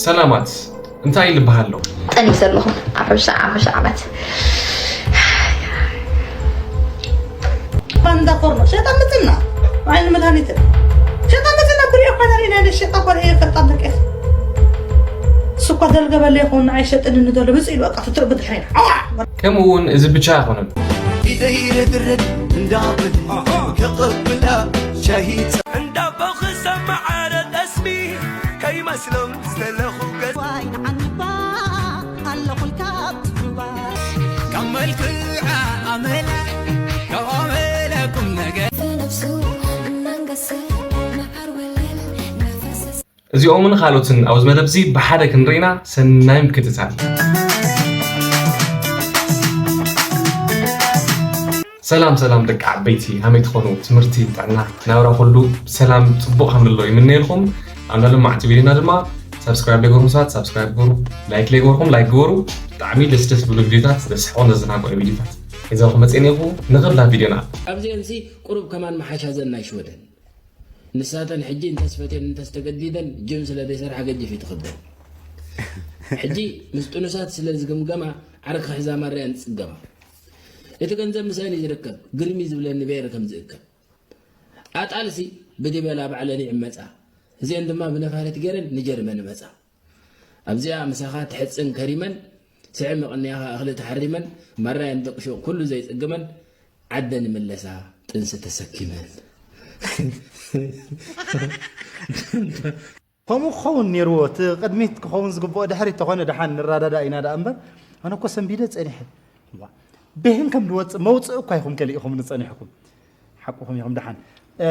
ሰላማት፣ እንታይ ይልበሃሎ? ጠኒስ ዘለኹም ዓበሻ ዓበሻ ዓመት ፓንዳ ኮርኖ ሸጣ ምጽና ዓይኒ መድሃኒት ሸጣ ምጽና ብሪኦ ኳና ሪና ሸጣ ኳና የፈጣ በቀ ስኳ ደልገበለ ይኹን ኣይሸጥን እንደሎ ብጽ ኢሉ በቃ ትትር ብድሕሪና ከምኡ እውን እዚ ብቻ ኣይኮነን። ኢደይ ርድርድ እንዳብል ከቕብላ ሻሂ እንዳቦ ክሰማዕ ረ ጠስሚ ከይመስሎም ዝተለኹ ገጽ ዋይ ንዓንባ ኣለኹልካ ብትሕባ ካብ መልክዓ ኣመላ ካብ ኣመላ ቁም ነገር ብነብሱ እናንገሰ መዓር ወለል እናፈሰሰ እዚኦምን ካልኦትን ኣብዚ መደብ እዚ ብሓደ ክንርኢና ሰናይ ምክትታል። ሰላም ሰላም ደቂ ዓበይቲ፣ ሃመይ ትኾኑ? ትምህርቲ፣ ጥዕና፣ ናብራ ኩሉ ብሰላም ጽቡቕ ከም ንሎ ይምነየልኩም። ኣብ ናይ ሎማዕቲ ቪድዮና ድማ ሳብስክራይብ ለይገርኩም ሰባት ሳብስክራይብ ግበሩ፣ ላይክ ለይገርኩም ላይክ ግበሩ። ብጣዕሚ ደስ ደስ ብሉ ቪድዮታት፣ ደስ ሓቆን ዘዘናግዑ ቪድዮታት ሒዘልኩም መፅእን ኢኹ። ንኽብላ ቪድዮና ኣብዚአንሲ ቁሩብ ከማን መሓሻዘን ናይ ሽወደን። ንሳተን ሕጂ እንተስፈትየን እንተስተገዲደን ጅም ስለ ዘይሰርሓ ገጅፍ እዩ ትኽብደን። ሕጂ ምስ ጥኑሳት ስለ ዝግምገማ ዓርኪ ክሕዛ ማርያን ትጽገማ። እቲ ገንዘብ ምስአን እዩ ዝርከብ፣ ግርም እዩ ዝብለኒ በየር ከም ዝእከብ። ኣጣልሲ ብዲበላ ባዕለን ይዕመጻ፣ እዚአን ድማ ብነፋሪት ገይረን ንጀርመን እመጻ። ኣብዚኣ ምሳኻ ትሕጽን ከሪመን፣ ስዕም መቕንያኻ እኽሊ ተሓሪመን፣ ማራየን ደቂ ሹቕ ኩሉ ዘይጽግመን፣ ዓደን ይምለሳ ጥንሲ ተሰኪመን። ከምኡ ክኸውን ነይርዎ። እቲ ቅድሚት ክኸውን ዝግብኦ ድሕሪት ተኾነ ደሓን ንረዳዳእ ኢና ደኣ እምበር፣ ኣነ እኮ ሰንቢደ ጸኒሐ። ዋ፣ ብህን ከም ዝወጽእ መውጽእ እኳ ኢኹም ከሊእኹም ንጸኒሕኩም። ሓቁኹም ኢኹም ደሓን። እ፣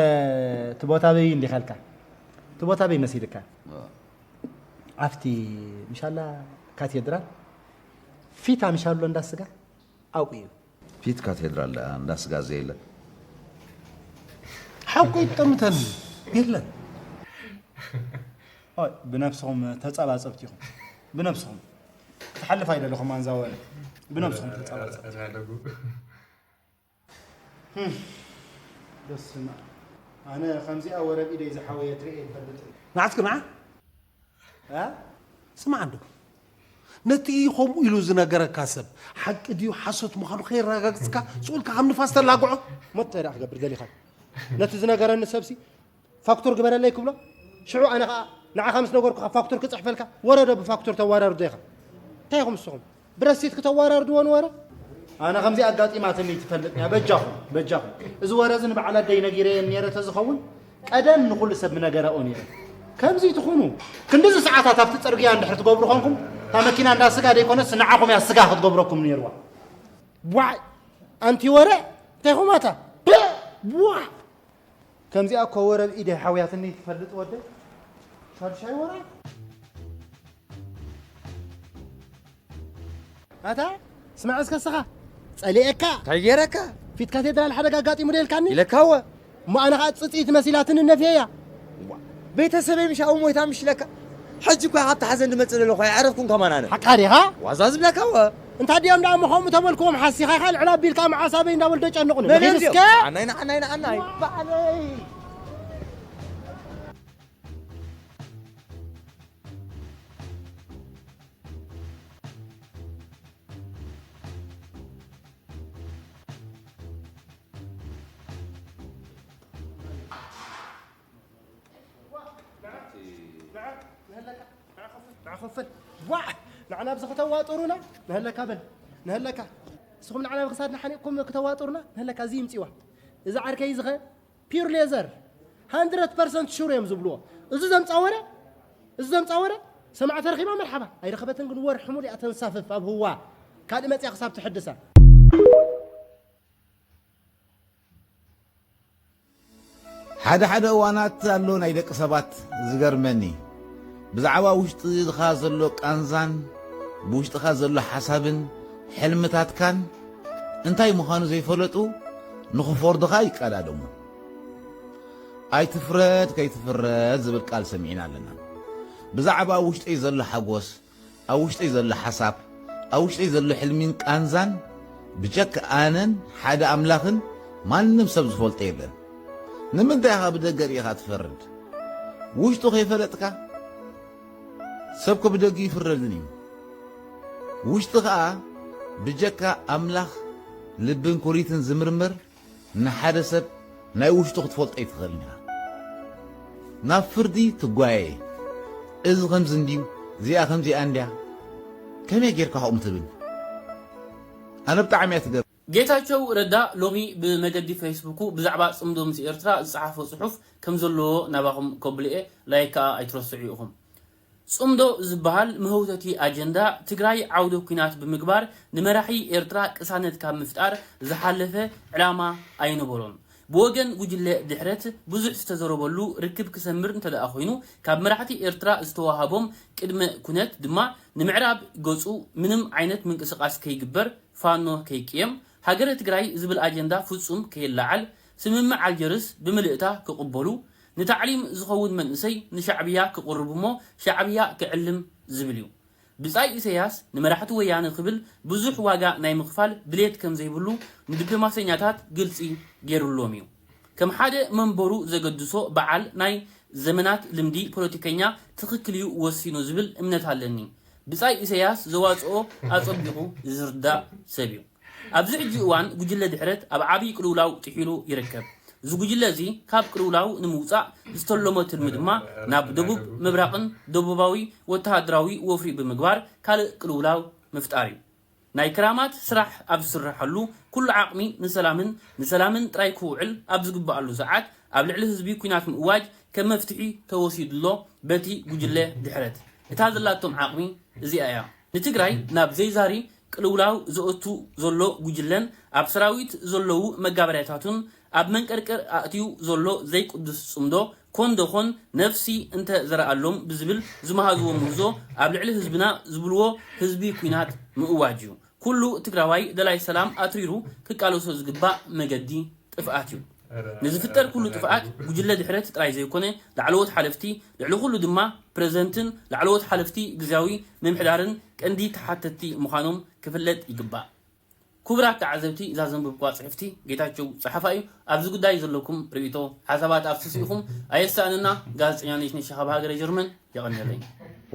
እቲ ቦታ በይ እንዲኻ ኢልካ? እቲ ቦታ በይ መሲልካ? ኣብቲ ምሻላ ካቴድራል ፊት ኣምሻሎ እንዳ ስጋ ኣብኡ እዩ። ፊት ካቴድራል ደኣ እንዳ ስጋ ዘየለ። ሓቁ ይጠምተኒ የለን። ኦይ፣ ብነብስኹም ተጸባጸብቲ ኢኹም። ብነብስኹም። ክትሓልፍ ኣይደለኹም ኣንዛ ወረ። ብነብስኹም ተጸባጸብቲ። ህም፣ በስመ ኣብ። ኣነ ከምዚኣ ወረ ብኢደይ ዝሓወየት ርእየ ይፈልጥ። ንዓትክ ንዓ? እ? ስማዕ እንዶ። ነቲ ከምኡ ኢሉ ዝነገረካ ሰብ ሓቂ ድዩ ሓሶት ምዃኑ ከየረጋግጽካ ስቕ ኢልካ ከም ንፋስ ተላግዖ? እሞ እንታይ ደኣ ክገብር ደሊኻ? ነቲ ዝነገረኒ ሰብሲ ፋክቱር ግበረለይ ክብሎ? ሽዑ ኣነ ኸኣ ንዓኻ ምስ ነገርኩኻ ፋክቱር ክጽሕፈልካ? ወረ ዶ ብፋክቱር ተወራርዶ ኢኻ? እንታይ ኢኹም ንስኹም? ብረሲት ክተወራርድዎ ንወረ? ኣነ ከምዚ ኣጋጢማትኒ ትፈልጥ እያ። በጃኹም፣ በጃኹም። እዚ ወረ እዚ ንበዓል ኣደይ ነጊረየን ነይረ ተዝኸውን ቀደም ንኹሉ ሰብ ምነገረኦ ነይረ። ከምዚ ትኹኑ። ክንድዚ ሰዓታት ኣብቲ ጽርግያ እንድሕር ትገብሩ ኾንኩም፣ እታ መኪና እንዳ ስጋ ደይኮነስ ንዓኹም እያ ስጋ ክትገብረኩም ነይርዋ። ዋይ! ኣንቲ ወረ እንታይ ኹማታ? ዋይ! ከምዚኣ እኮ ወረ ብኢደይ ሓውያትኒ ትፈልጥ ወደይ። ሻዱሻይ ወረ። ኣታ ስማዕ እስከ እስኻ ጸሊኤካ እንታይ ገይረካ? ፊት ካቴድራል ሓደጋ ኣጋጢሙ ዶ ኢልካኒ? ኢለካወ። እሞ ኣነ ኸኣ ጽጽኢት መሲላትኒ ነፍየያ። ቤተሰበይ ምሽ ኣብኡ ሞይታ ምሽ ኢለካ። ሕጂ እኳ ካብቲ ሓዘን ድመጽእ ዘለኹ ኣይዓረፍኩን ከማን ኣነ። ሓቃ ዲኻ? ዋዛ ዝብለካወ። እንታይ ድዮም ደኣ እሞ ከምኡ ተበልክዎም ሓሲኻ ኢኻ ልዕል ኣቢልካ መዓስ ኣበይ እንዳበሉ ደጨንቑኒ። መን እዮም ንኺድ እስከ? ድዮም? ንዓናይ ንዓናይ ንዓናይ ባዕለይ። ንዓና ኣብዚ ከተዋጥሩና ንህለካ በል ንህለካ ንስኹም ንዓና ብክሳድና ሓኒቕኩም ክተዋጥሩና ንህለካ እዚ ይምፅዋ እዚ ዓርከይ ዝኸ ፒር ሌዘር ሃንድረድ ፐርሰንት ሹር እዮም ዝብልዎ። እዚ ዘምፃ ወረ እዚ ዘምፃ ወረ ሰማዕቲ ረኺባ መርሓባ ኣይረኸበትን ግን ወርሒ ሙሉእ እያ ተንሳፍፍ ኣብ ህዋ ካልእ መፅያ ክሳብ ትሕድሳ። ሓደ ሓደ እዋናት ኣሎ ናይ ደቂ ሰባት ዝገርመኒ ብዛዕባ ውሽጥኻ ዘሎ ቃንዛን ብውሽጥኻ ዘሎ ሓሳብን ሕልምታትካን እንታይ ምዃኑ ዘይፈለጡ ንኽፈርዱኻ ይቀዳደሙ። ኣይትፍረድ ከይትፍረድ ዝብል ቃል ሰሚዕና ኣለና። ብዛዕባ ውሽጠይ ዘሎ ሓጎስ፣ ኣብ ውሽጠይ ዘሎ ሓሳብ፣ ኣብ ውሽጠይ ዘሎ ሕልሚን ቃንዛን ብጀካ ኣነን ሓደ ኣምላኽን ማንም ሰብ ዝፈልጦ የለን። ንምንታይ ኢኻ ብደገ ርኢኻ ትፈርድ? ውሽጡ ከይፈለጥካ ሰብኮ ብደጊ ይፍረድን እዩ። ውሽጢ ኸኣ ብጀካ ኣምላኽ ልብን ኩሊትን ዝምርምር ንሓደ ሰብ ናይ ውሽጡ ክትፈልጦ ኣይትኽእልን ኢኻ። ናብ ፍርዲ ትጓየ። እዚ ከምዚ እንድዩ፣ እዚኣ ከምዚኣ እንድያ። ከመይ ጌርካ ከምኡ ትብል? ኣነ ብጣዕሚ እያ ትገርም። ጌታቸው ረዳ ሎሚ ብመገዲ ፌስቡኩ ብዛዕባ ጽምዶ ምስ ኤርትራ ዝጸሓፎ ጽሑፍ ከም ዘለዎ ናባኹም ከብልኤ፣ ላይክ ከኣ ኣይትረስዑ ኢኹም። ጽምዶ ዝበሃል መህውተቲ ኣጀንዳ ትግራይ ዓውደ ኲናት ብምግባር ንመራሒ ኤርትራ ቅሳነት ካብ ምፍጣር ዝሓለፈ ዕላማ ኣይነበሮን። ብወገን ጉጅለ ድሕረት ብዙሕ ዝተዘረበሉ ርክብ ክሰምር እንተ ደኣ ኮይኑ፣ ካብ መራሕቲ ኤርትራ ዝተዋሃቦም ቅድመ ኩነት ድማ ንምዕራብ ገጹ ምንም ዓይነት ምንቅስቓስ ከይግበር ፋኖ ከይቅየም፣ ሃገረ ትግራይ ዝብል ኣጀንዳ ፍጹም ከየለዓል፣ ስምምዕ ኣልጀርስ ብምልእታ ክቕበሉ፣ ንታዕሊም ዝኸውን መንእሰይ ንሻዕብያ ክቕርብ እሞ ሻዕብያ ክዕልም ዝብል እዩ። ብጻይ ኢሰያስ ንመራሕቲ ወያነ ክብል ብዙሕ ዋጋ ናይ ምኽፋል ድሌት ከም ዘይብሉ ንዲፕሎማሰኛታት ግልጺ ገይሩሎም እዩ። ከም ሓደ መንበሩ ዘገድሶ በዓል ናይ ዘመናት ልምዲ ፖለቲከኛ ትኽክል እዩ ወሲኑ ዝብል እምነት ኣለኒ። ብጻይ ኢሰያስ ዘዋጽኦ ኣጸቢቑ ዝርዳእ ሰብ እዩ። ኣብዚ ሕጂ እዋን ጉጅለ ድሕረት ኣብ ዓብዪ ቅልውላው ጥሒሉ ይርከብ። እዚ ጉጅለ እዚ ካብ ቅልውላው ንምውጻእ ዝተለሞ ትልሚ ድማ ናብ ደቡብ ምብራቕን ደቡባዊ ወተሃደራዊ ወፍሪ ብምግባር ካልእ ቅልውላው ምፍጣር እዩ። ናይ ክራማት ስራሕ ኣብ ዝስረሐሉ ኩሉ ዓቕሚ ንሰላምን ንሰላምን ጥራይ ክውዕል ኣብ ዝግበኣሉ ሰዓት ኣብ ልዕሊ ህዝቢ ኲናት ምእዋጅ ከም መፍትሒ ተወሲዱሎ በቲ ጉጅለ ድሕረት። እታ ዘላቶም ዓቕሚ እዚኣ እያ። ንትግራይ ናብ ዘይዛሪ ቅልውላው ዘእቱ ዘሎ ጉጅለን ኣብ ሰራዊት ዘለዉ መጋበርያታቱን ኣብ መንቀርቀር ኣእትዩ ዘሎ ዘይቅዱስ ጽምዶ ኮን ደኾን ነፍሲ እንተ ዘረኣሎም ብዝብል ዝመሃዝዎ ምህዞ ኣብ ልዕሊ ህዝብና ዝብልዎ ህዝቢ ኲናት ምእዋጅ እዩ። ኩሉ ትግራዋይ ደላይ ሰላም ኣትሪሩ ክቃለሶ ዝግባእ መገዲ ጥፍኣት እዩ። ንዝፍጠር ኩሉ ጥፍኣት ጉጅለ ድሕረት ጥራይ ዘይኮነ ላዕለዎት ሓለፍቲ፣ ልዕሊ ኩሉ ድማ ፕረዚደንትን ላዕለዎት ሓለፍቲ ግዝያዊ ምምሕዳርን ቀንዲ ተሓተትቲ ምዃኖም ክፍለጥ ይግባእ። ክቡራት ተዓዘብቲ፣ እዛ ዘንበብኩዋ ጽሕፍቲ ጌታቸው ጸሓፋ እዩ። ኣብዚ ጉዳይ ዘለኩም ርእይቶ፣ ሓሳባት ኣፍስሱ ኢኹም። ኣየሳእንና። ጋዜጠኛ ነሽነሽ ካብ ሃገረ ጀርመን። የቐንየለይ።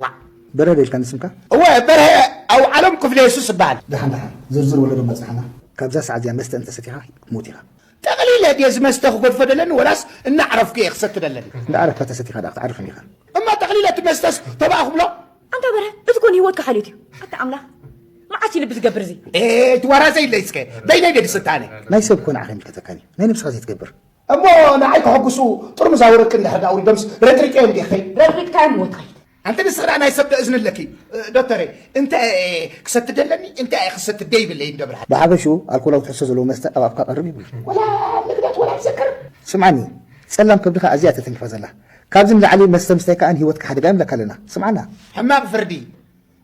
ዋዕ! በርሀ ዶ ኢልካ ንስምካ? እወ፣ በርሀ ኣውዓሎም ክፍለ የሱስ እበሃል። ደሓን፣ ደሓን። ዝርዝር ወለዶ መጽናሕና። ካብዛ ሰዓት እዚኣ መስተ እንተሰቲኻ፣ ትሞት ኢኻ። ጠቕሊለ ድየ እዚ መስተ ክገድፎ ደለኒ፣ ወላስ እናዕረፍኩ እየ ክሰቲ ደለኒ? እንዳዕረፍካ ተሰቲኻ ደኣ ክትዓርፍን ኢኻ። እማ ጠቕሊለ እቲ መስተስ ተባእ ክብሎ? ኣንታ በርሀ፣ እዚ ኮን ህይወትካ ሓልዮት እዩ። ኣታ ኣምላኽ፣ መዓስ እዩ ልቢ ዝገብር እዚ? ኤ፣ እቲ ዋራዘ ኢለይ እስከ፣ በይነይ ድየ ዝስተ ኣነ? ናይ ሰብ ኮ ንዓኻ ይምልከተካን እዩ። ናይ ነብስኻ ዘይትገብር። እሞ ንዓይ ከሐጉሱ ጥርሙዝ ኣውርቂ እንድሕር ደኣ ኣውሪዶምስ ረጥሪቀዮም ድየ ክኸይድ? ረጥሪቅካዮም እሞ ትኸይድ። ኣንቲ ንስኺ ደኣ ናይ ሰብ ዶ እዝኒ ኣለኪ? እ፣ ዶክተረይ፣ እንታይ እየ ክሰቲ ደለኒ? እንታይ እየ ክሰቲ ደይብለይ እንዶ ብርሃን? ብሓፈሽኡ ኣልኮላዊ ትሕዝቶ ዘለዎ መስተ ኣብ ኣፍካ ቀርብ ይብሉ። ወላ ንግደት ወላ ይዘክር። ስምዓኒ፣ ጸላም ከብድኻ ኣዝያ እያ ተተንኪፋ ዘላ። ካብዚ ንላዕሊ መስተ ምስታይ ከኣ ንህይወትካ ሓደጋ ይብለካ ኣለና። ስምዓና። ሕማቕ ፍርዲ።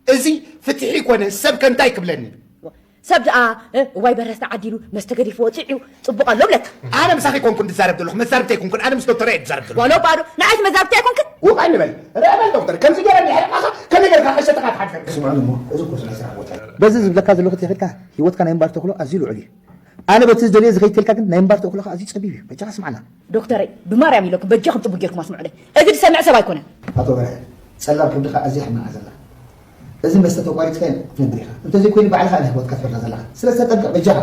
እዚ ፍትሒ ኮነ፣ ሰብ ከ እንታይ ክብለኒ? ሰብ ደኣ፣ እ፣ እዋይ በረስ ተዓዲሉ፣ መስተ ገዲፍዎ ጽዒሩ፣ ጽቡቕ ኣሎ ብለካ። ኣነ ምሳኺ ኣይኮንኩን ዝዛረብ ዘለኹ፣ መዛርብቲ ኣይኮንኩን፣ ኣነ ምስ ዶክተር እየ ዝዛረብ ዘለኹ። ወሎ ባዶ፣ ንዓይስ መዛርብቲ ኣይኮንክን? ውቕ ኣይንበል። ርአ በል ዶክተር፣ ከምዚ ገይረ እንድሕረቕኻ፣ ከመይ ጌርካ ከይሰተኻ ትሓድር? ስምዓኒ እሞ፣ እዚ እኮ ስነ ስርዓት ቦታ እዩ። በዚ ዝብለካ ዘለኹ ተኺልካ፣ ህይወትካ ናይ እምባር ተኽሎ ኣዝዩ ልዑል እዩ። ኣነ በቲ ዝደልዮ ዝኸይድ ተልካ ግን ናይ እምባር ተኽሎኻ ኣዝዩ ጸቢብ እዩ። በጃኻ ስምዓና። ዶክተረይ፣ ብማርያም ኢለኩም በጃኹም ጽቡቕ ጌርኩም ኣስምዑለይ። እዚ ዝሰምዕ ሰብ ኣይኮነን። ኣቶ በርሀ፣ ጸላም ከብድኻ ኣዝያ ሕማቕ ዘላ። እዚ መስተ ተቋሪጽካዮ ክትነብር ኢኻ። እንተዘይኮይኑ ባዕልኻ ኢኻ ህይወትካ ትፈርዳ ዘለኻ። ስለዚ ተጠንቀቕ በጃኻ።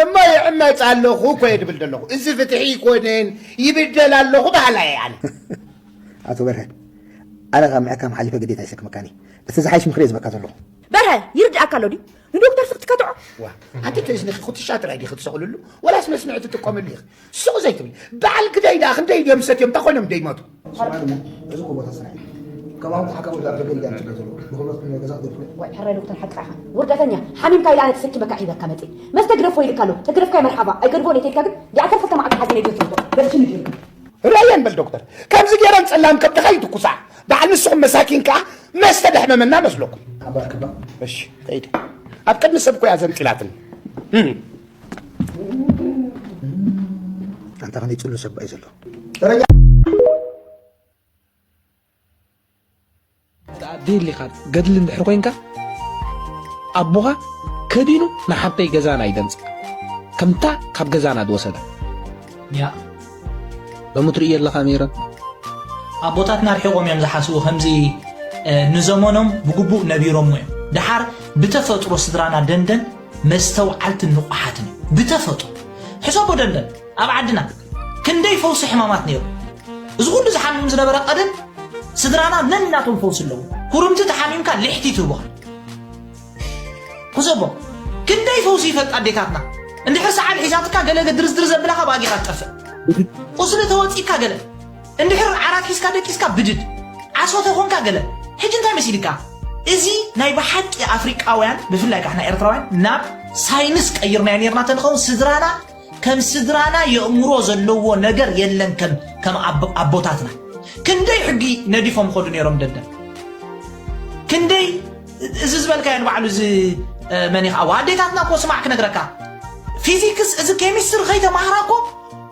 እሞ ይዕመጽ ኣለኹ እኮ እየ ድብል ዘለኹ። እዚ ፍትሒ ኣይኮነን፣ ይብደል ኣለኹ በሃላይ እየ ኣነ። ኣቶ በርሀ፣ ኣነ ካብ ምሕካም ሓሊፈ ግዴታ ይሰክመካን እየ። እቲ ዝሓይሽ ምኽሪ እየ ዝህበካ ዘለኹ። በርሀ፣ ይርድኣካ ኣሎ ድዩ? ንዶክተር ስኽ ትከትዖ? ዋ፣ ኣንቲ እቲ እዝንኺ ኩትሻ ጥራይ ዲኺ ትሰቕልሉ? ወላስ መስምዒ ትጥቀምሉ ኢኺ? ስቕ ዘይትብሊ። በዓል ግደይ ደኣ ክንደይ ድዮም ሰትዮም፣ እንታይ ኮይኖም ደይሞቱ? ስምዓኒ እሞ፣ እዚ እኮ ቦታ ስራሕ እዩ። ከማኹም ተሓካምቱ ኣብ ደገ ኢልካ ትብሎ ዘለኹ። ንኽብረትኩም ናይ ገዛ ክትደፍሩ። ዋይ፣ ሕራይ ዶክተር ሓቅኻ ኢኻ። ውርደተኛ፣ ሓሚምካ ኢለ ኣነ ተሰኪመካ ሒዘካ መጽእ። መስተ ግደፎ ኢልካ ኣሎ። ተግደፍካዮ መርሓባ፣ ኣይገድፎን እየ ተይልካ ግን፣ ዲኣ ክልተ መዓልቲ ሓዚነ ድዮ ትፈልጦ? በል ሽም ድዩ? ርኣየን በል ዶክተር፣ ከምዚ ገይረን ጸላም ከብድኻ ይትኩሳ። በዓል ንስኹም መሳኪን ከኣ መስተ ደሕመመና መስለኩም። ሓባር ክባ። እሺ፣ ከይደ። ኣብ ቅድሚ ሰብ እኮ እያ ዘንጢላትኒ። እም። ኣንታ ከመይ ጽሉ ሰብ እዩ ዘሎ። ደረጃ ኣደ ኢሊኻ ገድሊ እንድሕር ኮይንካ፣ ኣቦኻ ከዲኑ ንሓብተይ ገዛና እዩ ደምጺኣ። ከምታ ካብ ገዛና ዝወሰዳ። ያ። ሎሚ ትርእዮ ኣለኻ ሜሮን? ኣቦታትና ርሒቖም እዮም ዝሓስቡ፣ ከምዚ ንዘመኖም ብግቡእ ነቢሮምዎ እዮም። ደሓር ብተፈጥሮ ስድራና ደንደን መስተውዓልትን ንቑሓትን እዮም። ብተፈጥሮ። ሕሰቦ ደንደን፣ ኣብ ዓድና ክንደይ ፈውሲ ሕማማት ነይሩ። እዚ ኩሉ ዝሓምም ዝነበረ ቀደም ስድራና ነናቶም ፈውሲ ኣለዎ። ኩርምቲ ተሓሚምካ ልሕቲ ትህቡኻ። ሕሰቦ፣ ክንደይ ፈውሲ ይፈልጣ ኣዴታትና። እንድሕር ሰዓል ሒዛትካ ገለ ድርዝድር ዘብላኻ ብኣጊኻ ትጠፍእ። ቁስሊ ተወፂካ ገለ። እንድሕር ዓራት ሒዝካ ደቂስካ ብድድ። ዓሶ ተኾንካ ገለ። ሕጂ እንታይ መሲልካ? እዚ ናይ ብሓቂ ኣፍሪቃውያን፣ ብፍላይ ካሕና ኤርትራውያን፣ ናብ ሳይንስ ቀይርናዮ ነይርና ተንኸውን ስድራና ከም ስድራና የእምሮ ዘለዎ ነገር የለን። ከም ከም ኣቦ- ኣቦታትና ክንደይ ሕጊ ነዲፎም ከዱ ነይሮም ደንደን። ክንደይ እዚ ዝበልካዮ ንባዕሉ እዚ መን ኢኻ? ኣዴታትና እኮ ስማዕ ክነግረካ፣ ፊዚክስ፣ እዚ ኬሚስትሪ ከይተማህራ እኮ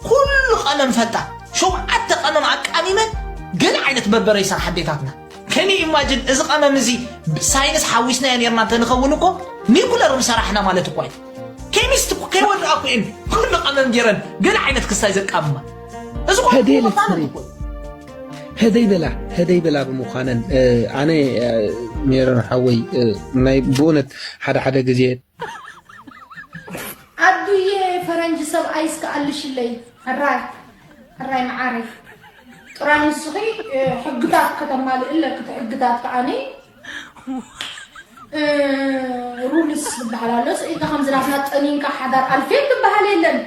ኩሉ ቀመም ፈልጣ። ሸውዓተ ቀመም ኣቃሚመን ገለ ዓይነት በርበረ ይሰርሓ ኣዴታትና። ከኒ ኢማጅን፣ እዚ ቀመም እዚ ሳይንስ ሓዊስናዮ ነርና እንተንኸውን እኮ ኒኩለር ምሰራሕና ማለት እኮ እዩ። ኬሚስት እኮ ከይወዳእኩ እየን ኩሉ ቀመም ገይረን ገለ ዓይነት ክስታይ ዘቃምማ። እዚ እኮ ህደይ ኢምፖርታንት ለትሪ እኮ እዩ። ህደይ በላ ህደይ በላ ብምዃነን ኣነ ሜሮን ሓወይ ናይ ብእውነት ሓደ ሓደ ግዜ ኣዱየ ፈረንጂ ሰብኣይ እስከ ኣልሽለይ። ሕራይ ሕራይ መዓረይ። ጥራይ ንስኺ ሕግታት ከተማልእ ኣለኪ። እቲ ሕግታት ከዓኒ ሩልስ ዝበሃል ኣሎ። ስኢልካ ከምዚ ናትና ጠኒንካ ሓዳር ኣልፌን ዝበሃል የለን።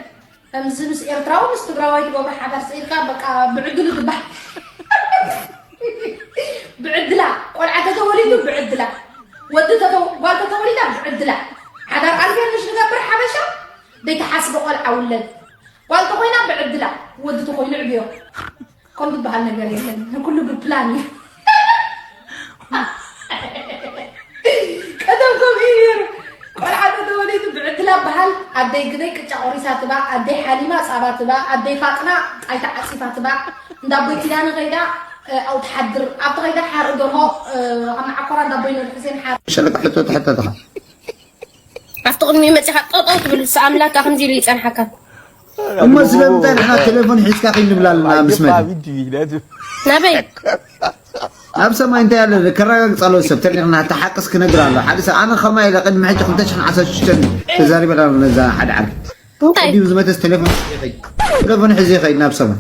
ከምዚ ምስ ኤርትራዊ ምስ ትግራዋይ ትገብሮ ሓዳር ስኢልካ በቃ ብዕድሉ ዝበሃል። ብዕድላ ቆልዓ ተተወሊዱ ብዕድላ ወዲ ተተው- ጓል ተተወሊዳ ብዕድላ ሓዳር ኣልፌን ምሽ ንገብር ሓበሻ ደይተሓስበ ቆልዓ ውለድ ጓል ተኮይና ብዕድላ ወዲ ተኮይኑ ዕብዮ ከም ዝበሃል ነገር የለን። ንኩሉ ብፕላን እዩ። ቀደም ከምኡ እዩ ነይሩ። ቆልዓ ተተወሊዱ ብዕድላ በሃል ኣደይ ግደይ ቅጫ ቆሪሳ ትባ፣ ኣደይ ሓሊማ ፃባ ትባ፣ ኣደይ ፋጥና ጣይታ ዓፂፋ ትባ፣ እንዳቦይ ኪዳነ ከይዳ ኣብኡ ትሓድር፣ ኣብቲ ከይዳ ሓርኢ ደርሆ ኣብ መዓኮራ እንዳቦይ ኖር ሕሴን ሓር ሸለካ ሕቶ ተሕተትኻ ኣብቲ ቅድሚ መፂኻ ጠጠው ትብል ንሳ ኣምላክ ከምዚ ኢሉ ይፀንሓካ። እሞ ስለምንታይ ንሕና ቴሌፎን ሒዝካ ከይድ ንብላ ኣለና ምስ መን ናበይ ኣብ ሰማይ እንታይ ኣሎ ከረጋግፅ ኣለዎ ሰብ ተሪኽና እቲ ሓቅስ ክነግር ኣሎ ሓደ ሰብ ኣነ ከማይ ኢለ ቅድሚ ሕጂ ክልተ ሽሕን ዓሰርተ ሽዱሽተን ተዛሪበ ነዛ ሓደ ዓርኪ እንታይ ቅድም ዝመተስ ቴሌፎን ሒዘ ይኸይድ ቴሌፎን ሒዘ ይኸይድ ናብ ሰማይ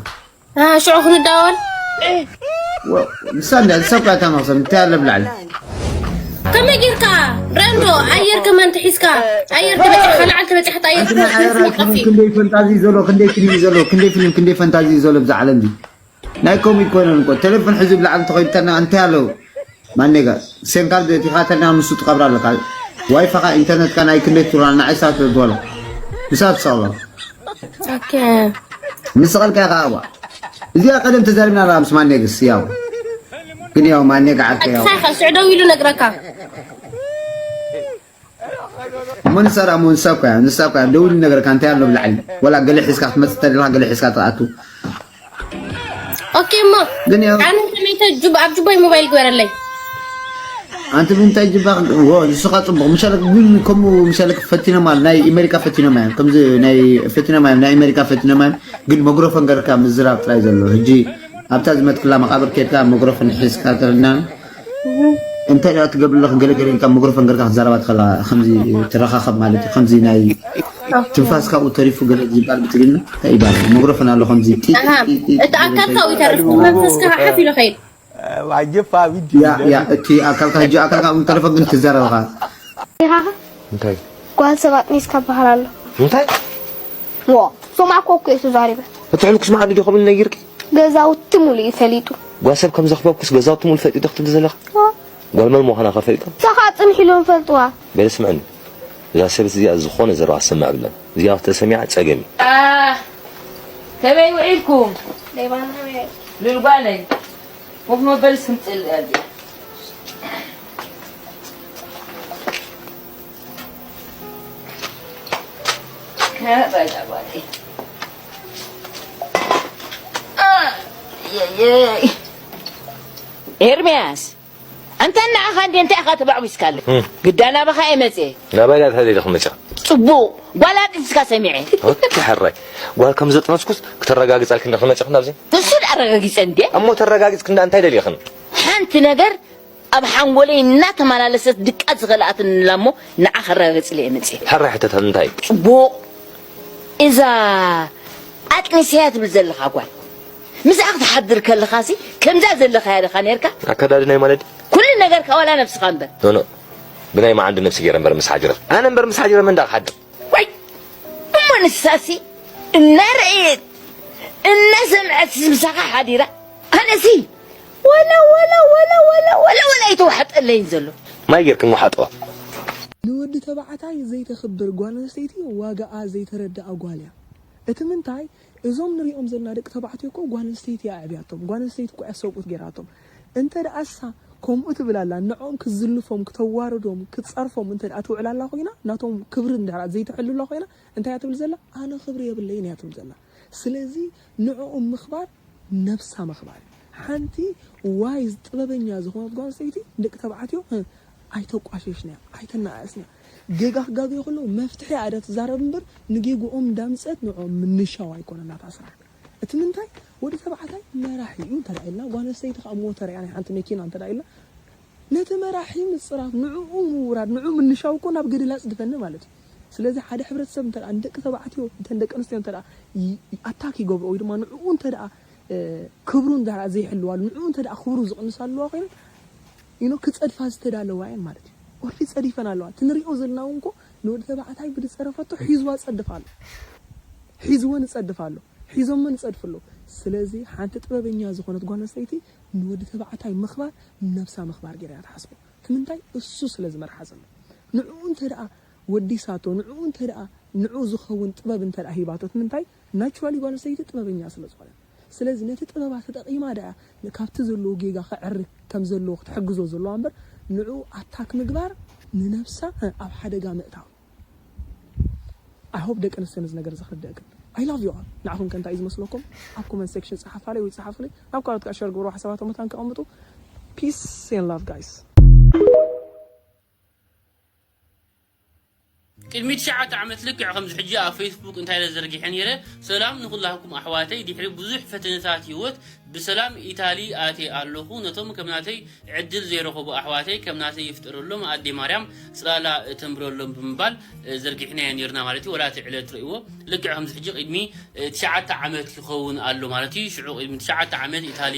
ሽዑ ክንዳወል ንሳ እንዳ ንሳ እኳ እታ መኽሰብ እንታይ ኣለ ብላዕሊ ከመይ ጌርካ ረንዶ ኣየር ከማን ትሒዝካ ኣየር ተበፂሕካ ላዓል ተበፂሕካ ኣየር ክንደይ ፈንታዚ ዘሎ ክንደይ ፊልም ዘሎ ክንደይ ፊልም ክንደይ ፈንታዚ ዘሎ ብዛ ዓለም እዚ ናይ ኮሚክ ኮይነን እኮ ቴሌፎን ሕዚ ብላዕሊ ተኸይድተና እንታይ ኣለዉ ማኔጋ ሴንካርድ እቲኻ ተና ምስ ትቐብራ ኣለካ ዋይፋኻ ኢንተርነትካ ናይ ክንደይ ትብላ ንዓይ ሳት ዝበሎ ምሳብ ሰሎ ኦኬ ንስቐልካ ኢኻ እዋ እዚኣ ቀደም ተዛሪብና ላ ምስ ማኔግስ ያው ግን ያው ማኔጋ ዓርከ ያው ኣቅሳኻ ሽዑ ደው ኢሉ ነግረካ እሞ ንሳ ደኣ እሞ ንሳ እኮ እያ ንሳ እኮ እያ ደው ኢሉ ነገርካ እንታይ ኣሎ ብላዕሊ ወላ ገለ ሒዝካ ክትመፅእ ተደልካ ገለ ሒዝካ ትኣቱ ኦኬ እሞ ግን ያው ኣነ ከመይተ ጁብ ኣብ ጁባይ ሞባይል ግበረለይ ኣንቲ ብምንታይ ጅባ ወ ንስኻ ፅቡቕ ምሻለ ግን ከምኡ ምሻለ ፈቲኖም ኣለ ናይ ኣሜሪካ ፈቲኖም እዮም ከምዚ ናይ ፈቲኖም እዮም ናይ ኣሜሪካ ፈቲኖም እዮም ግን መግሮፎን ገርካ ምዝራብ ጥራይ ዘሎ ሕጂ ኣብታ ዝመትክላ መቃብር ኬድካ መግሮፎን ሒዝካ ተልና እንታይ ደኣ ትገብር ኣለኽ ገለ ገለ ኢልካ መግሮፎን ገርካ ክትዛረባ ትኸላ ከምዚ ትረኻኸብ ማለት እዩ ከምዚ ናይ ትንፋስ ካብኡ ተሪፉ ገለ ዝበሃል ብትግርኛ እንታይ ይበሃል መግሮፎን ኣሎ ከምዚ ጢጥ ኣሃ፣ እቲ ኣካልካ ው ይተርፍ መንፈስካ ሓፍ ኢሉ ኸይድ Wajib Fabi ያ ያ እቲ ኣካልካ ሕጂ ኣካልካ እውን ተረፈ ግን ትዛረብኻ ኢኻ እንታይ ጓል ሰብ ኣጥኒስካ በሃል ኣሎ እንታይ ዎ ሶማዕ ኮኩ እየ ተዛሪበ እቲ ሕልኩስ መዓዲ ዲኹም ኢሉ ነጊርኪ ገዛውቲ ሙሉ እዩ ፈሊጡ ጓል ሰብ ከም ዘኽበብኩስ ገዛውቲ ሙሉ ፈሊጡ ክትብል ዘለኻ ጓል መን ምዃና ከ ፈሊጦም እሳ ከዓ ፅንሕ ኢሎም ፈልጥዋ በለ ስምዕኒ እዛ ሰበይቲ እዚኣ ዝኾነ ዘረባ ክትሰምዕ ኣብለን እዚኣ ተሰሚዓ ፀገም እዩ ከመይ ውዒልኩም ልልጓለይ ኮፍ መበል ስምፅል ኤርምያስ ኣንታ ንዓኻ እንዴ እንታይ ኢኻ ተባዕዊስካለ ግዳ ናባኻ እየ መፅየ ናባይ ዳ ተደሊ ክመፃ ፅቡቕ ጓል ኣጥንስካ ሰሚዐ ወዲ ሕራይ ጓል ከም ዘጥነስኩስ ክተረጋግፀልክ እንዳ ክመፅኽን ኣብዚ እሱ ዳ ኣረጋጊፀ እንዴ እሞ ተረጋጊፅክ እንዳ እንታይ ደሊኽን ሓንቲ ነገር ኣብ ሓንጎለይ እናተመላለሰት ድቃ ዝኸልኣትንላ እሞ ንዓ ከረጋግጽለ እየ መጽእ። ሕራይ ሕተት እንታይ እዩ? ጽቡቕ። እዛ ኣጥኒሰያ ትብል ዘለኻ ጓል ምስኣ ክትሓድር ከለኻሲ ከምዛ ዘለኻያ ዲኻ ነርካ? ኣከዳድናይ ማለት ኩሉ ነገርካ ዋላ ነብስኻ እምበር። ኖ ኖ ብናይ መዓንዲ ነብሲ ገይረ እምበር ምስ ሓጅረ ኣነ እምበር ምስ ሓጅረ መን ዳ ክሓድር? ዋይ እሞ ንሳሲ እናረእየት እናሰምዐት ምሳኻ ሓዲራ ኣነሲ ወላ ወላ ወላ ወላ ወላ ወላ ኣይተዋሕጠለይን ዘሎ። ማይ ጌርክን ውሓጥዋ። ንወዲ ተባዕታይ ዘይተኽብር ጓል ኣንስተይቲ ዋጋኣ ዘይተረድኣ ጓል እያ። እቲ ምንታይ እዞም ንሪኦም ዘለና ደቂ ተባዕትዮ እኮ ጓል ኣንስተይቲ እያ ኣዕብያቶም። ጓል ኣንስተይቲ እኮ እያ ሰብኡት ጌራቶም። እንተ ደኣ እሳ ከምኡ ትብል ኣላ ንዕኦም ክትዝልፎም፣ ክተዋርዶም፣ ክትጸርፎም እንተ ደኣ ትውዕል ኣላ ኮይና ናቶም ክብሪ እንድሕር ዘይተሕሉ ኣላ ኮይና እንታይ እያ ትብል ዘላ? ኣነ ክብሪ የብለይን እያ ትብል ዘላ። ስለዚ ንዕኦም ምኽባር ነብሳ ምኽባር እዩ። ሓንቲ ዋይዝ ጥበበኛ ዝኾነት ጓል ኣንስተይቲ ንደቂ ተባዕትዮ ኣይተቋሸሽንያ ኣይተነኣእስንያ። ጌጋ ክጋገዩ ከለዉ መፍትሒ እያ እዳ ትዛረብ እምበር ንጌግኦም እንዳምፀት ንዕኦም ምንሻው ኣይኮነን ናታ ስራሕ። እቲ ምንታይ ወዲ ተባዕታይ መራሒ እዩ እንተ ኢልና ጓል ኣንስተይቲ ከዓ ሞተር እያ ናይ ሓንቲ መኪና እንተ ኢልና ነቲ መራሒ ምፅራፍ ንዕኡ ምውራድ ንዕኡ ምንሻው እኮ ናብ ገደል ኣፅድፈኒ ማለት እዩ። ስለዚ ሓደ ሕብረተሰብ እንተ ንደቂ ተባዕትዮ እተን ደቂ ኣንስትዮ እንተ ኣታክ ይገብሮ ወይ ድማ ንዕኡ እንተ ክብሩ እንተ ዘይሕልዋሉ ንዕኡ እንተ ክብሩ ዝቕንስ ኣለዋ ኮይና you know ክፀድፋ ዝተዳለዋ እየን ማለት እዩ። ኦልሬዲ ፀዲፈን ኣለዋ። እቲ ንሪኦ ዘለና እውን እኮ ንወዲ ተባዕታይ ብዝፀረፈቶ ሒዝዋ ፀድፍ ኣሎ። ሒዝወን ይፀድፍ ኣሎ። ሒዞሞ ንፀድፍ ኣለዉ። ስለዚ ሓንቲ ጥበበኛ ዝኾነት ጓል ኣንስተይቲ ንወዲ ተባዕታይ ምኽባር ነብሳ ምኽባር ገይራ እያ ትሓስቦ። እቲ ምንታይ እሱ ስለ ዝመርሓ ዘሎ ንዕኡ እንተ ደኣ ወዲሳቶ ንዕኡ እንተ ደኣ ንዕኡ ዝኸውን ጥበብ እንተ ደኣ ሂባቶ እቲ ምንታይ ናቹራሊ ጓል ኣንስተይቲ ጥበበኛ ስለ ዝኾነት ስለዚ ነቲ ጥበባ ተጠቒማ ደኣ ካብቲ ዘለዎ ጌጋ ከዕሪ ከም ዘለዎ ክትሕግዞ ዘለዋ እምበር ንዕኡ ኣታክ ምግባር ንነብሳ ኣብ ሓደጋ ምእታው I hope ደቂ ኣንስትዮ ነዚ ነገር እዚ ክርደእክን I love you all ንዓኹም ከ እንታይ እዩ ዝመስለኩም ኣብ comment section ጸሓፋለይ ወይ ጸሓፉለይ ናብ ካልኦት ከዓ share ግበሩ ሓሳባቶም መታን ከቐምጡ peace and love guys ቅድሚ ትሽዓተ ዓመት ልክዕ ከምዚ ሕጂ ኣብ ፌስቡክ እንታይ ኢለ ዘርጊሐ ነይረ፣ ሰላም ንኹላህኩም ኣሕዋተይ፣ ድሕሪ ብዙሕ ፈተነታት ህይወት ብሰላም ኢታሊ ኣትየ ኣለኹ። ነቶም ከም ናተይ ዕድል ዘይረኸቡ ኣሕዋተይ ከም ናተይ ይፍጠረሎም፣ ኣደይ ማርያም ጽላላ ተንብረሎም ብምባል ዘርጊሕናዮ ነይርና ማለት እዩ። ወላ እቲ ዕለት ርእይዎ፣ ልክዕ ከምዚ ሕጂ ቅድሚ ትሽዓተ ዓመት ይኸውን ኣሎ ማለት እዩ። ሽዑ ቅድሚ ትሽዓተ ዓመት ኢታሊ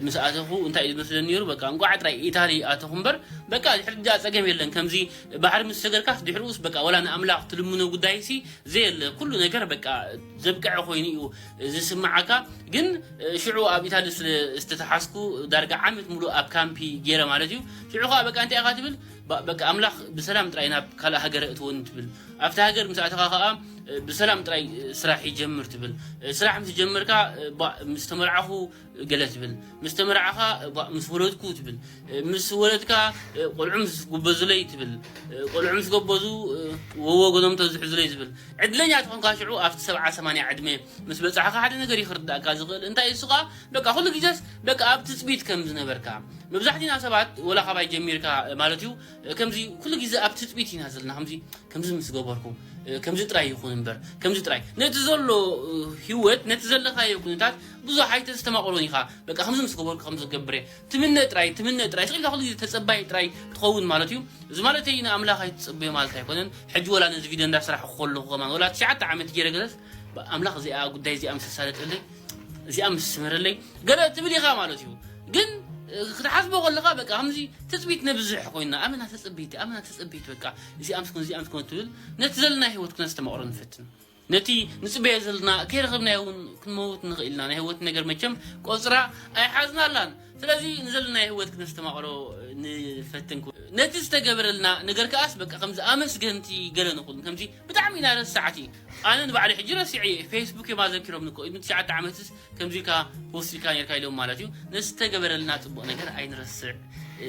ምስ ኣተኹ እንታይ እዩ ዝመስለኒ ነይሩ፣ በቃ እንቋዕ ጥራይ ኢታሊ ኣተኹ እምበር በቃ ድሕሪ ዳ ጸገም የለን። ከምዚ ባሕሪ ምስ ሰገርካስ ድሕሪኡስ በቃ ወላ ንኣምላኽ ትልምኖ ጉዳይሲ ዘየለ ኩሉ ነገር በቃ ዘብቅዐ ኮይኑ እዩ ዝስምዓካ። ግን ሽዑ ኣብ ኢታሊ ስለ ዝተተሓዝኩ ዳርጋ ዓመት ሙሉእ ኣብ ካምፒ ገይረ ማለት እዩ። ሽዑ ከዓ በቃ እንታይ ኢኻ ትብል? በቃ ኣምላኽ ብሰላም ጥራይ ናብ ካልእ ሃገር ኣእትወኒ ትብል። ኣብቲ ሃገር ምስ ኣተኻ ከዓ ብሰላም ጥራይ ስራሕ ይጀምር ትብል። ስራሕ ምስ ጀመርካ ምስ ተመርዓኹ ገለ ትብል ምስ ተመርዓኻ ምስ ወለድኩ ትብል ምስ ወለድካ ቆልዑ ምስ ጎበዙለይ ትብል ቆልዑ ምስ ጎበዙ ወወገኖም ተዝሕዙለይ ትብል ዕድለኛ ትኾንካ ሽዑ ኣብቲ ሰብዓ ሰማንያ ዕድመ ምስ በጻሕኻ ሓደ ነገር ይኽርዳእካ ዝኽእል እንታይ እሱ ኸዓ በቃ ኩሉ ግዜስ በቃ ኣብ ትጽቢት ከም ዝነበርካ መብዛሕቲና ሰባት ወላ ካባይ ጀሚርካ ማለት እዩ ከምዚ ኩሉ ግዜ ኣብ ትጽቢት ኢና ዘለና ከምዚ ከምዚ ምስ ገበርኩ ከምዚ ጥራይ ይኹን እምበር ከምዚ ጥራይ ነቲ ዘሎ ህይወት ነቲ ዘለኻዮ ኩነታት ብዙሕ ኣይተስተማቕሮን ኢኻ በቃ ከምዚ ምስ ገበርኩ ከምዚ ክገብር እየ ትምነ ጥራይ ትምነ ጥራይ ስቕ ኢልካ ኩሉ ግዜ ተጸባይ ጥራይ ትኸውን ማለት እዩ እዚ ማለት ንኣምላኽ ኣይትጸበዮ ማለት ኣይኮነን ሕጂ ወላ ነዚ ቪድዮ እንዳስራሕኩ ከለኹ ከማን ወላ ትሽዓተ ዓመት ገይረ ገለስ ኣምላኽ እዚኣ ጉዳይ እዚኣ ምስ ኣሳለጠለይ እዚኣ ምስ ስመረለይ ገለ ትብል ኢኻ ማለት እዩ ግን ክትሓስቦ ከለኻ በቃ ከምዚ ትጽቢት ነብዝሕ ኮይና ኣመና ተጸበይቲ ኣመና ተጸበይቲ በቃ እዚኣ ምስ ኮን እዚኣ ምስ ኮን ትብል ነቲ ዘለና ህይወት ክነስተማቕሮ ንፈትን ነቲ ንጽበዮ ዘለና ከይረኸብናዮ እውን ክንመውት ንኽእል ኢና ናይ ህይወት ነገር መቸም ቆጽራ ኣይሓዝናላን ስለዚ ንዘለና ህይወት ክነስተማቕሮ ንፈትን ነቲ ዝተገበረልና ነገር ከኣስ በቃ ከምዚ ኣመስገንቲ ገለ ንኹን ከምዚ ብጣዕሚ ኢና ረሳዕቲ ኣነ ንባዕሊ ሕጂ ረሲዐ ፌስቡክ እዮም ኣዘኪሮም ንኮ ኢሉ ትሽዓተ ዓመትስ ከምዚ ኢልካ ፖስት ኢልካ ነርካ ኢሎም ማለት እዩ ነቲ ዝተገበረልና ፅቡቅ ነገር ኣይንረስዕ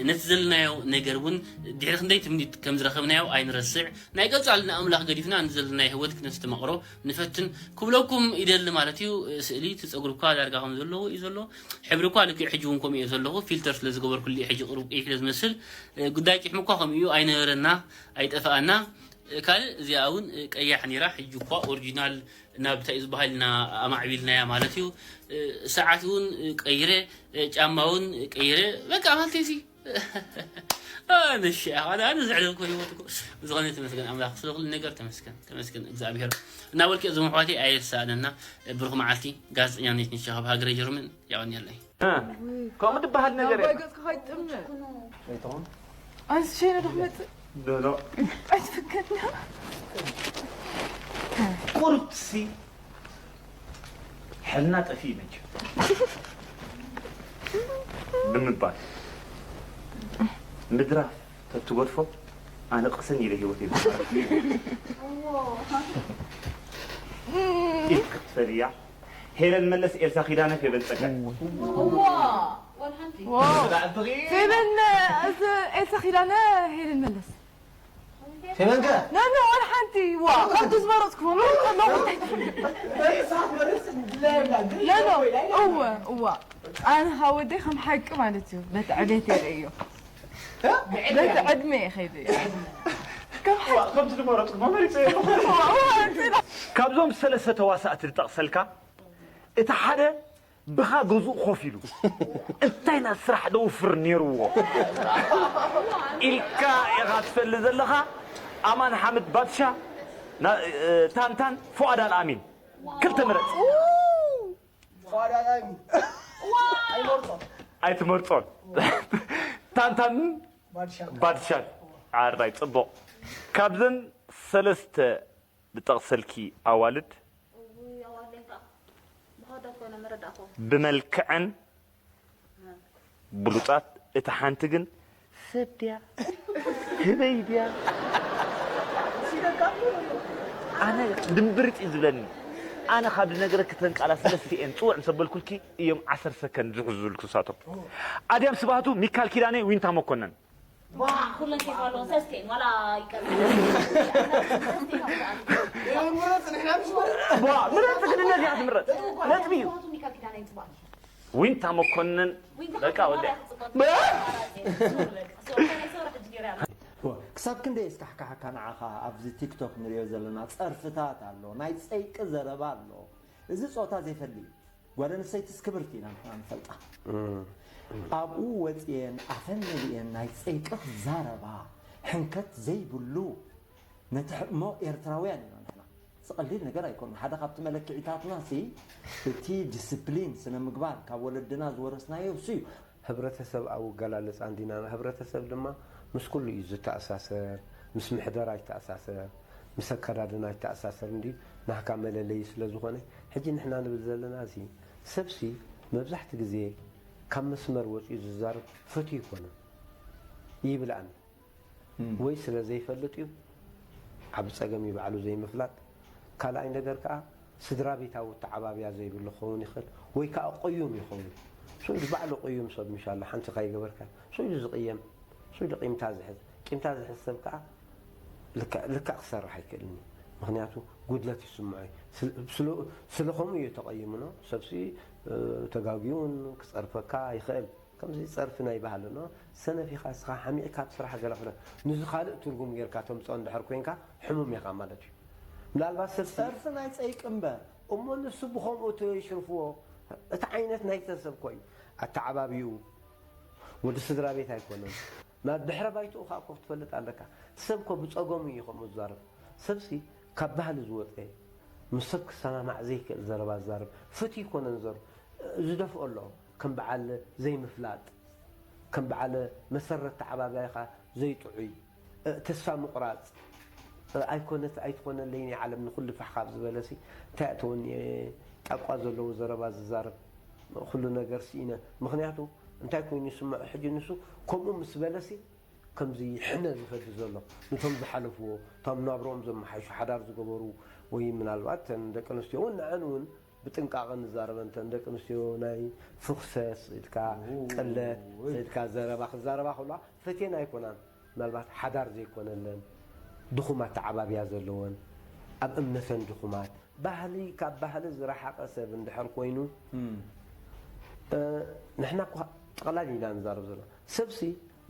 ነቲ ዘለናዮ ነገር እውን ድሕሪ ክንደይ ትምኒት ከም ዝረኸብናዮ ኣይንረስዕ ናይ ቀፃሊ ንኣምላኽ ገዲፍና ንዘለናዮ ህይወት ክነስተማቕሮ ንፈትን ክብለኩም ይደሊ ማለት እዩ ስእሊ ትፀጉሪ እኳ ዳርጋ ከም ዘለዎ እዩ ዘሎ ሕብሪ እኳ ልክዕ ሕጂ እውን ከምኡ እየ ዘለኹ ፊልተር ስለ ዝገበርኩሉ ሕጂ ቅሩብ ቀይሕ ስለ ዝመስል ጉዳይ ጭሕሚ እኳ ከምኡ እዩ ኣይነበረና ኣይጠፍኣና ካልእ እዚኣ እውን ቀያሕ ነይራ ሕጂ እኳ ኦሪጂናል ናብ እንታይ እዩ ዝበሃል ኢና ኣማዕቢልናያ ማለት እዩ ሰዓት እውን ቀይረ ጫማ እውን ቀይረ በቃ ማለተይ ሲ ኣነ ሺ ኣነ ኣነ ዘዕለልኩ ህይወት እኮ ብዝኾነ ተመስገን ኣምላኽ ስለ ኩሉ ነገር ተመስገን ተመስገን እግዚኣብሔር። እና ወልቂ እዞም ኣሕዋተይ ኣይርሳእነና። ብሩኽ መዓልቲ። ጋዜጠኛ ኔት ንሻ ካብ ሃገረ ጀርመን። የቐንየለይ። ከምኡ ዝበሃል ነገር ኣባይ የለን። ገጽካ ከይትጥምዕ። ኣይትኾን። ኣንስ ሸይነ ዶ ክመጽእ? ዶ ዶ። ኣይትፍከና። ቁርሲ ሕልና ጠፊ መች ብምባል ምድራፍ ተትገድፎ ኣነ ቅስን ኢለ ህይወት ኢልካ ክትፈልያ። ሄለን መለስ፣ ኤልሳ ኪዳነ፣ ፌበን ጸጋይ። ፌበን፣ እዚ ኤልሳ ኪዳነ፣ ሄለን መለስ። ፌበን ከ? ኖ፣ ኖ፣ ወላ ሓንቲ። ዋ፣ ካብቲ ዝመረጽኩ፣ ኖ፣ ኖ፣ ኖ፣ እወ፣ እወ። ኣነ ካብ ወደይ ከም ሓቂ ማለት እዩ፣ በቲ ዕቤት የርእዮ። በቲ ዕድመ እየ ከይደ እየ። ከም ሓቂ። ከምቲ ዝመረጽኩ መመሪጸ እየ። ዋ፣ ዋ፣ እንትና። ካብዞም ሰለስተ ተዋሳእቲ ዝጠቕሰልካ፣ እቲ ሓደ ብኻ ገዝኡ ኮፍ ኢሉ እንታይ ኢና ስራሕ ደውፍር ነይርዎ ኢልካ ኢኻ ትፈልጥ ዘለኻ። ኣማን ሓምድ ባድሻ፣ ና- እ፣ ታንታን፣ ፉኣድ ኣልኣሚን። ክልተ ምረጽ። ፋዳ ላይሚ። ኣይመርጾ። ኣይትመርጾን። ታንታን ባድሻ። ባድሻን። ኣራይ ጽቡቕ። ካብዘን ሰለስተ ዝጠቕሰልኪ ኣዋልድ እውይ፣ ኣዋለይታ። ብኸዶ እኮ ነው መረዳእኮ። ብመልክዐን ብሉጻት፣ እታ ሓንቲ ግን ሰብ ድያ ህበይ ድያ? ኣነ ድምብርጥ እዩ ዝብለኒ። ኣነ ካብ ዝነግረኪ ተን ቃላት ሰለስቲኤን ጽውዕ ምስ ኣበልኩልኪ እዮም ዓሰርተ ሰከንድ ዝሕዙ ዝብልኩ ንሳቶም። ኣድያም ስብሃቱ፣ ሚካል ኪዳነ፣ ዊንታ መኮነን። ኩለን ሴፍ ኣለዎ፣ ሰስቴን ዋላ ይቀርብ። ዋ፣ ምረጽ፣ ንሕና ምሽ መረጽ። ዋ፣ ምረጽ፣ ግድነት እያ ትምረጽ። ነጥቢ እዩ። ዊንታ መኮንን በቃ ወዲያ። ክሳብ ክንደይ የስካሕክሓካ ንዓኻ ኣብዚ ቲክቶክ ንሪኦ ዘለና ጸርፍታት ኣሎ፣ ናይ ጸይቂ ዘረባ ኣሎ። እዚ ጾታ ዘይፈሊ እዩ። ጓል ኣንስተይትስ ክብርቲ ኢና ንሕና ንፈልጣ። ኣብኡ ወፅየን ኣፈን መሊኤን ናይ ፀይቂ ክዛረባ ሕንከት ዘይብሉ ነቲ ሕሞ ኤርትራውያን ኢና ንሕና። እዚ ቀሊል ነገር ኣይኮነ። ሓደ ካብቲ መለክዒታትና ሲ እቲ ዲስፕሊን ስነ ምግባር ካብ ወለድና ዝወረስናዮ እሱ እዩ። ህብረተሰብ ኣብ ኣገላልፃ እንዲና፣ ህብረተሰብ ድማ ምስ ኩሉ እዩ ዝተኣሳሰር፣ ምስ ምሕደራ ይተኣሳሰር፣ ምስ ኣከዳድና ይተኣሳሰር እንዲ ናህካ መለለዪ ስለ ዝኾነ፣ ሕጂ ንሕና ንብል ዘለና እዚ ሰብሲ መብዛሕቲ ግዜ ካብ መስመር ወፂኡ ዝዛረብ ፈትዩ ይኮነ ይብል ኣነ። እም። ወይ ስለ ዘይፈልጥ እዩ፣ ዓቢ ጸገም እዩ ባዕሉ ዘይምፍላጥ። ካልኣይ ነገር ከኣ ስድራ ቤታዊ ኣተዓባብያ ዘይብሉ ክኸውን ይኽእል፣ ወይ ከኣ ቅዩም ይኸውን። ስኢሉ ባዕሉ ቅዩም ሰብ ምሽ ኣሎ፣ ሓንቲ ከይገበርካ ስኢሉ ዝቕየም፣ ስኢሉ ቂምታ ዝሕዝ። ቂምታ ዝሕዝ ሰብ ከኣ ልክዕ፣ ልክዕ ክሰርሕ ኣይክእልን እዩ። ምኽንያቱ ጉድለት ይስምዖ እዩ። ስለ፣ ስለ፣ ስለ ከምኡ እዩ ተቐይሙ ነው። ሰብሲ፣ እ፣ ተጋግዩ እውን ክጸርፈካ ይኽእል። ከምዚ ጸርፊ ናይ ባህሊ ኖ፣ ሰነፍ ኢኻ እስኻ፣ ሓሚቕካ ኣብ ስራሕ ገለ ክለ፣ ንዚ ካልእ ትርጉም ጌርካ ተምጽኦ እንድሕር ኮንካ፣ ሕሙም ኢኻ ማለት እዩ። ምናልባት ሰብሲ ጸርፊ ናይ ጸይቂ እምበር። እሞ ንሱ ብኸምኡ ተሽርፍዎ፣ እቲ ዓይነት ናይተ ሰብ ኮ እዩ። ኣተዓባቢኡ፣ ወዲ ስድራ ቤት ኣይኮነን። ናብ ድሕረ ባይትኡ ኸኣ ኮፍ ትፈልጥ ኣለካ። እቲ ሰብ ኮ ብጸገሙ እዩ ከምኡ ዝዛረብ። ሰብሲ ካብ ባህሊ ዝወጸ፣ ምስ ሰብ ክሰማማዕ ዘይክእል ዘረባ ዝዛረብ፣ ፍትዩ ይኮነን ዘር-፣ ዝደፍኦ ኣሎ። ከም በዓል ዘይምፍላጥ፣ ከም በዓል መሰረት ተዓባባይኻ ዘይጥዑይ፣ እ፣ ተስፋ ምቑራጽ፣ እ፣ ኣይኮነት፣ ኣይትኾነለይን እያ ዓለም ንኹሉ ፋሕ ካብ ዝበለሲ፣ እንታይ ኣእተወኒ እየ ጣቋ ዘለዎ ዘረባ ዝዛረብ፣ ኩሉ ነገር ስኢነ። ምኽንያቱ እንታይ ኮይኑ ይስምዖ? ሕጂ ንሱ ከምኡ ምስ በለሲ፣ ከምዚ ሕነ ዝፈዲ ዘሎ፣ ነቶም ዝሓለፍዎ፣ እቶም ናብርኦም ዘመሓይሹ፣ ሓዳር ዝገበሩ፣ ወይ ምናልባት እተን ደቂ ኣንስትዮ እውን ንዐን እውን ብጥንቃቐ ንዛረበን፣ እተን ደቂ ኣንስትዮ ናይ ፍኹሰስ ኢልካ፣ ኡ፣ ቅለት ወይ። ኢልካ ዘረባ ክዛረባ ከለዋ ፈትየን ኣይኮናን። ምናልባት ሓዳር ዘይኮነለን፣ ድኹም ኣተዓባብያ ዘለወን፣ ኣብ እምነተን ድኹማት፣ ባህሊ፣ ካብ ባህሊ ዝረሓቐ ሰብ እንድሕር ኮይኑ፣ እም። እ፣ ንሕና እኳ ጠቕላል ኢና ንዛረብ ዘለና። ሰብሲ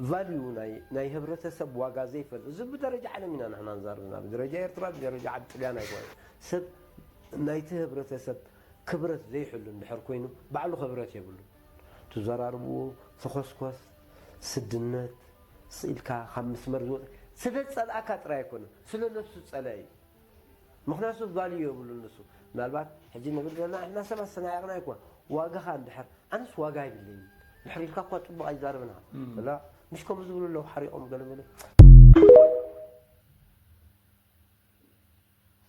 ቫልዩ ናይ፣ ናይ ህብረተሰብ ዋጋ ዘይፈልጥ፣ እዚ ብደረጃ ዓለም ኢና ንሕና ንዛረብ ዘለና። ብደረጃ ኤርትራ፣ ብደረጃ ዓዲ ጥልያን ኣይኮነን። ሰብ ናይቲ ህብረተሰብ ክብረት ዘይሕሉ እንድሕር ኮይኑ፣ ባዕሉ ክብረት የብሉን። ትዘራርብዎ፣ ተኾስኮስ፣ ስድነት ስኢልካ ካብ መስመር ዝወፀ ስለ ዝፀልኣካ ጥራይ ኣይኮነን፣ ስለ ነብሱ ዝፀልአ እዩ። ምኽንያቱ ቫልዩ የብሉን ንሱ። ምናልባት ሕጂ ንብል ዘለና ንሕና ሰባት ዝተናየቕና ኣይኮን። ዋጋኻ እንድሕር፣ ኣነስ ዋጋ ኣይብለይን። ድሕር ኢልካ እኳ ፅቡቕ ኣይዛረብና። ላ፣ ምሽ ከምኡ ዝብሉ ኣለዉ ሓሪቖም ገለ መለ።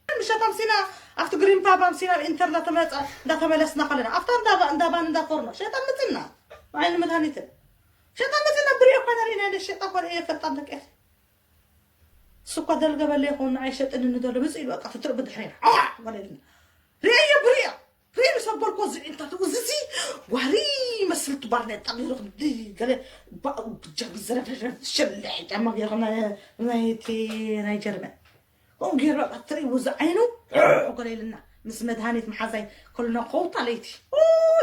ምሸት ኣምሲና ኣብቲ ግሪን ፓብ ኣምሲና ኣብ ኢንተር እንዳተመለጸ እንዳተመለስና ከለና ኣብታ እንዳባ እንዳባን እንዳፎርኖ ሸጣን መጽና። ዓይኒ መድሃኒትን ሸጣን መጽና። ብሪኦ እኳ ንርኢ ናይ ሸጣ እኳ ርእየ ፈልጣ ደቀት ስኳ ደልገበለ ይኸውን ንዓይ ሸጥኒ ንደሎ ብጽ ኢሉ በቃ ትትርእ ብድሕሬና ኣዋ ወለድና ርእየ ብሪኦ ሪም ሰበልኮ ዝዒንታት እዚ ዋሪ መስልቲ ባርኔጣ ገይሩ ክንዲ ገለ ባኡ ብጃቢ ዘረፍረፍ ሸልሕ ጫማ ገይሩ ከም ናይ እቲ ናይ ጀርመን ከምኡ ገይሩ በቃ ትርኢ ውዚ ዓይኑ ሕጎለ ኢልና ምስ መድሃኒት መሓዛይ ከሉና ከውታ ለይቲ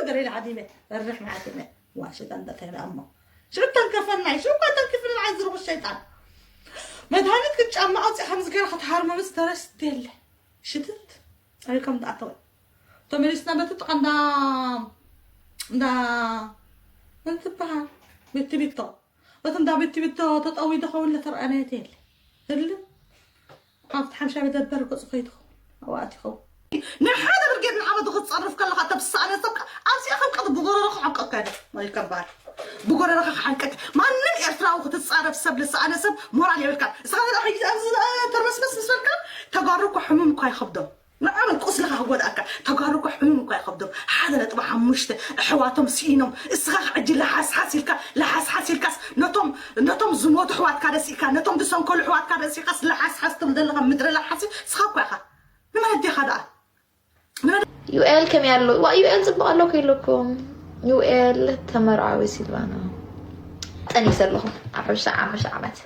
ገለ ኢለ ሃዲመ ረርሕ መዓት ኢለ ዋሸጣ እንዳተይላ እሞ ሽዑ ተንከፈናይ ሽዑ እኳ ተንኪፍኒ ንዓይ ዝርኹ ሸይጣን መድሃኒት ክትጫማ ኣውፅእ ከምዚ ገይረ ክትሃርሞ ምስ ተረስት የለ ሽትት ኣበይ ከም ዝኣተወ ተመሊስና በቲ ጥቓ እንዳ እንዳ መን ትበሃል ቤት ትቢቶ በቲ እንዳ ቤት ትቢቶ ተጠዊ ዝኸውን ለተረኣናየት የለ ህልም ኣብቲ ሓምሻ መደበር ገፁ ከይትኸውን ኣብኣት ይኸውን ንሓደ ብርጌድ ንዓመቱ ክትፀርፍ ከለካ ተብሳነ ሰብካ ኣብዚኣ ከም ቀጥ ብጎረሮ ክሓንቀካ ዶ ይከባል ብጎረሮካ ክሓንቀክ ማንም ኤርትራዊ ክትፃረፍ ሰብ ልሰኣነ ሰብ ሞራል የብልካ እስኻ ኣብዚ ተርመስመስ ምስ በልካ ተጋሩ እኮ ሕሙም እኳ ይኸብዶም ንዓመት ቁስልኻ ክጎድኣካ ተጋሩ እኮ ሕሙም እኳ ይኸብዶም ሓደ ነጥቢ ሓሙሽተ ኣሕዋቶም ስኢኖም እስኻ ሕጂ ለሓስሓስ ኢልካ ለሓስሓስ ኢልካስ ነቶም ነቶም ዝሞቱ ኣሕዋትካ ደሲእካ ነቶም ዝሰንከሉ ኣሕዋትካ ደሲእካስ ለሓስሓስ ትብል ዘለኻ ምድረ ለሓሲ እስኻ እኳ ኢኻ ንመን ኣዴኻ ደኣ ዩኤል ከመይ ኣሎ ዋ ዩኤል ፅቡቅ ኣሎ ከይለኩም ዩኤል ተመርዓዊ ሲልቫና ጠኒሰ ኣለኹ ኣብ ሓሙሽተ ዓመት